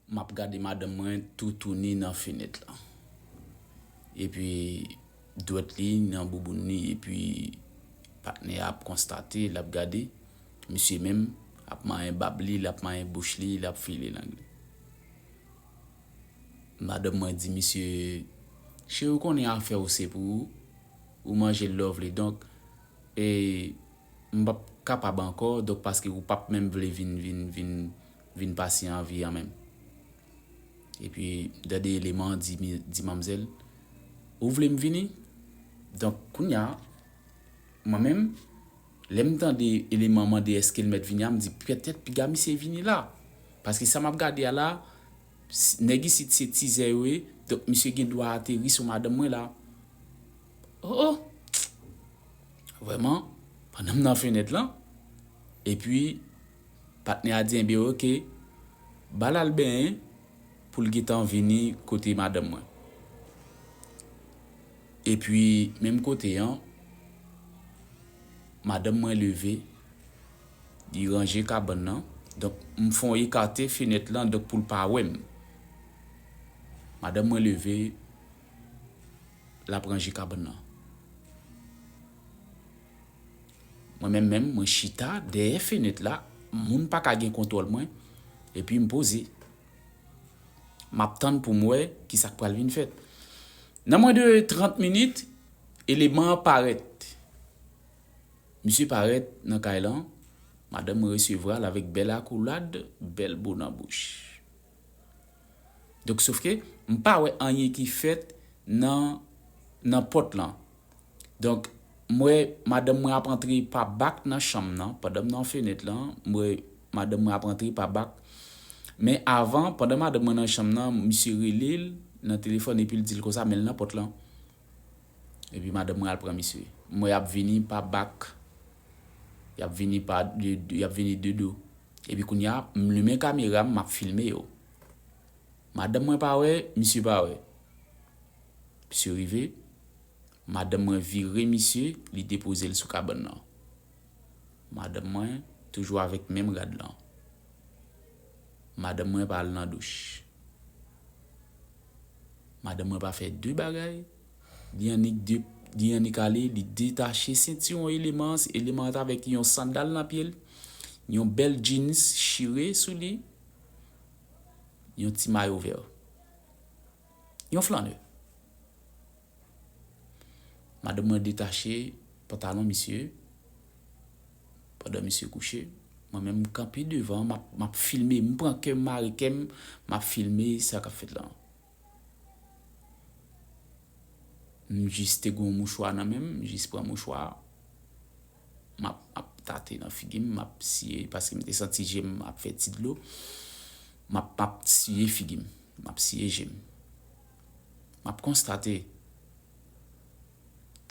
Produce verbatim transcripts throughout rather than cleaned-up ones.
M ap gade madanm mwen toutouni nan fenèt lan. Epi dwèt li nan bouboun li, epi patnè a ap konstate, l ap gade. Misye menm ap manyen bab li, l ap manyen bouch li, l ap file lang li. Madanm mwen di misye, "Cheri, ou konnen afè w se pou ou, ou manje love li, donk, e, m p ap kapab ankò, donk, paske ou p ap menm vle vin, vin, vin, vin pase anvi an menm." Epi, dènye eleman an di, mi- di manmzèl, "Ou vle m vini?" Donk, kounye a, mwen menm, lè m tande eleman an mande èske l mèt vini a, m di, "Petèt piga misye vini la." Paske sa m ap gade a la, s- nèg isit se tizè yo ye, donk misye gen dwa ateri sou madanm mwen la. Oh, oh! Vrèman, pandan m nan fenèt lan, epi patnè a di, "Enben, oke, ba l al benyen pou l gentan vini kote madanm mwen." Epi, menm kote an, madanm mwen leve, li ranje kabann nan. Donk, m fè yon ekate fenèt lan, donk, pou l pa wè m. Madanm mwen leve, l ap ranje kabann nan. Mwen menm menm, mwen chita dèyè fenèt la, moun pa ka gen kontwòl mwen, epi m poze. M ap tann pou m wè ki sa k pral vin fèt. Nan mwens de trant minit, eleman an parèt. Misye parèt nan kay lan, madanm mwen resevwa l avèk bèl akolad, bèl bo nan bouch. Donk, sofke, m pa wè anyen ki fèt nan, nan pòt lan. Donk, m wè madanm mwen ap antre pa bak nan chanm nan, pandan m nan fenèt lan, m wè madanm mwen ap antre pa bak. Men avan, pandan madanm mwen nan chanm nan, misye rele l nan telefòn epi l di l konsa, men l nan pòt lan. Epi madanm mwen al pran misye. M wè y ap vini pa bak. Y ap vini pa de, de- y ap vini de do. Epi kounye a, m limen kamera m, m ap filme yo. Madanm mwen pa wè, misye pa wè. Misye rive, madanm mwen vire misye, li depoze l sou kabann nan. Madanm mwen toujou avèk menm rad lan. Madanm mwen pa al nan douch. Madanm mwen pa fè de bagay. Li annik de, li annik ale, li detache sentiwon eleman an, eleman an t avèk yon sandal nan pye l, yon bèl jeans chire sou li, yon ti mayo vè, yon flanè. Madanm mwen detache pantalon misye, pandan misye kouche. Mwen menm, m kanpe devan, m ap, m ap filme, m pran kè m, mare kè m, m ap filme sa k ap fèt la. M jis te gen yon mouchwa nan men m, m jis pran mouchwa a, m ap, m ap tate nan figi m, m ap siye, paske m te santi je m ap fè ti dlo. M ap, m ap siye figi m, m ap siye je m. M ap konstate.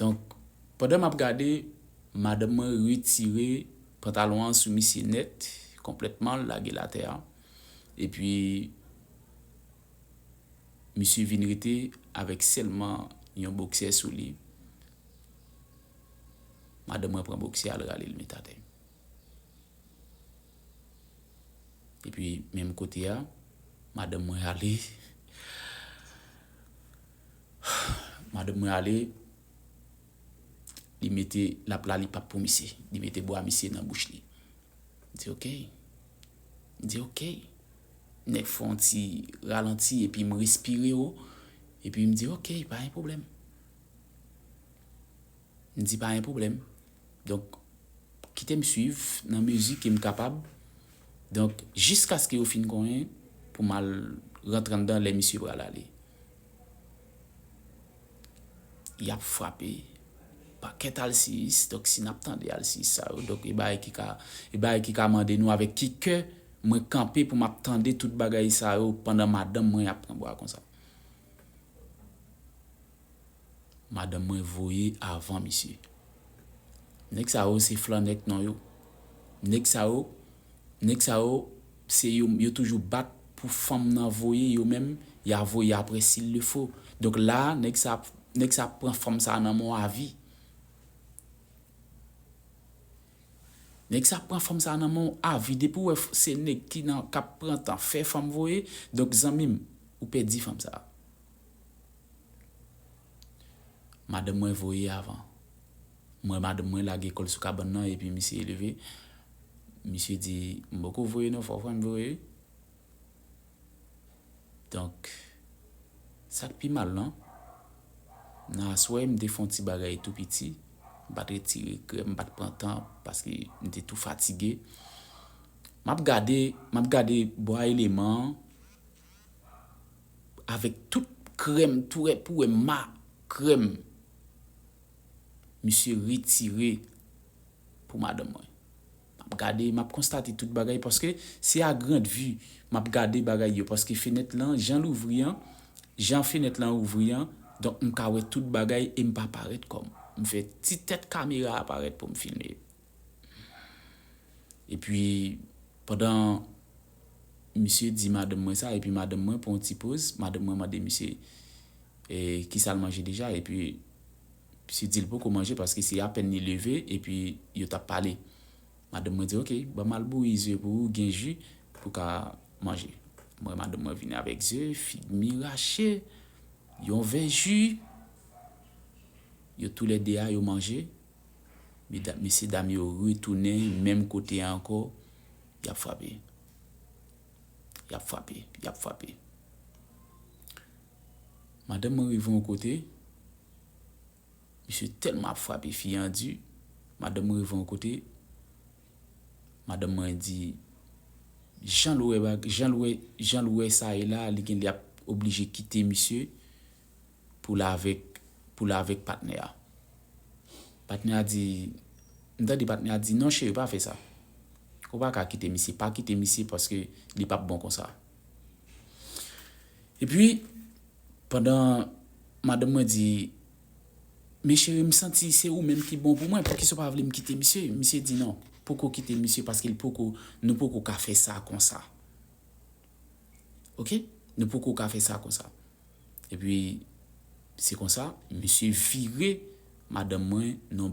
Donk, pandan m ap gade, madanm mwen retire pantalon an sou misye nèt, konplètman, l lage l atè a. Epi, misye vin rete avèk sèlman yon boksè sou li. Madanm mwen pran boksè a, l rale l met atè. Epi, menm kote a, madanm mwen ale. Madanm mwen ale, li mete, l ap lali pap pou misye. Li mete bra misye nan bouch li. M di, "Oke." M di, "Oke." Nèg fè yon ti ralanti, epi m respire wo. Epi m di, "Oke, pa gen pwoblèm." M di, "Pa gen pwoblèm." Donk, kite m swiv nan mezi ke m kapab. Donk, jiskaske yo fin konnen pou m al rantre anndan lè misye pral ale. Y ap frape pakèt alsiyis, donk si n ap tande alsiyis sa yo, donk e bagay ki ka, e bagay ki ka mande nou avèk ki kè mwen kanpe pou m ap tande tout bagay sa yo pandan madanm mwen ap pran bwa konsa. Madanm mwen voye avan misye. Nèg sa yo se flannè k non yo. Nèg sa yo, nèg sa yo, se yo, yo toujou bat pou fanm nan voye, yo menm, y a voye apre s'il le faut. Donk la, nèg sa, nèg sa pran fanm sa nan men w avi. Nèg sa pran fanm sa nan men w avi. Depi w wè se nèg ki nan k ap pran tan fè fanm voye, donk zanmi m, ou pèdi fanm sa. Madanm mwen voye avan. Mwen, madanm mwen lage kò l sou kabann nan epi misye leve. Misye di, "M poko voye non, fò w fè m voye." Donk, sa k pi mal lan, nan aswè, m te fè yon ti bagay tou piti, m pa t retire krèm, m pa t pran tan, paske m te tou fatige. M ap gade, m ap gade bò a eleman an, avèk tout krèm, tou wè pou wè ma krèm. Misye retire pou madanm mwen. M ap gade, m ap konstate tout bagay, paske se a grand vue m ap gade bagay yo, paske fenèt lan, jan l ouvri an, jan fenèt lan ouvri an, donk m ka wè tout bagay e m pa parèt kò m. M fè ti tèt kamera a parèt pou m filme. Epi, pandan misye di madanm mwen sa, epi madanm mwen pran yon ti poz, madanm mwen mande misye, e, kisa l manje deja, epi misye di l poko manje paske se apèn li leve, epi yo t ap pale. Madanm mwen di, "Ok, ban m al bouyi ze pou ou, gen ji pou w ka manje." Mwen, madanm mwen vini avèk ze, fig mi rache, yon vè ji. Yo toulède a, yo manje. Meda-, mesye dam yo retounen menm kote a ankò. Y ap frape. Y ap frape. Y ap frape. Madanm mwen rive yon kote. Misye tèlman ap frape fi an di. Madanm mwen rive yon kote. Madanm mwen di, jan l wè bag-, jan l wè, jan l wè sa ye la, li gen, li ap oblije kite misye pou l avèk, pou l avèk patnè a. Patnè a di, m tande patnè a di, "Non, cheri, pa fè sa. Ou pa ka kite misye, pa kite misye paske li p ap bon konsa." Epi, pandan madanm mwen di, "Men cheri, m santi se ou menm ki bon pou mwen, poukisa w pa vle m kite misye?" Misye di, "Non, poko kite misye paske l poko, nou poko ka fè sa konsa." Ok? Nou poko ka fè sa konsa. Epi, se konsa, misye vire madanm mwen nan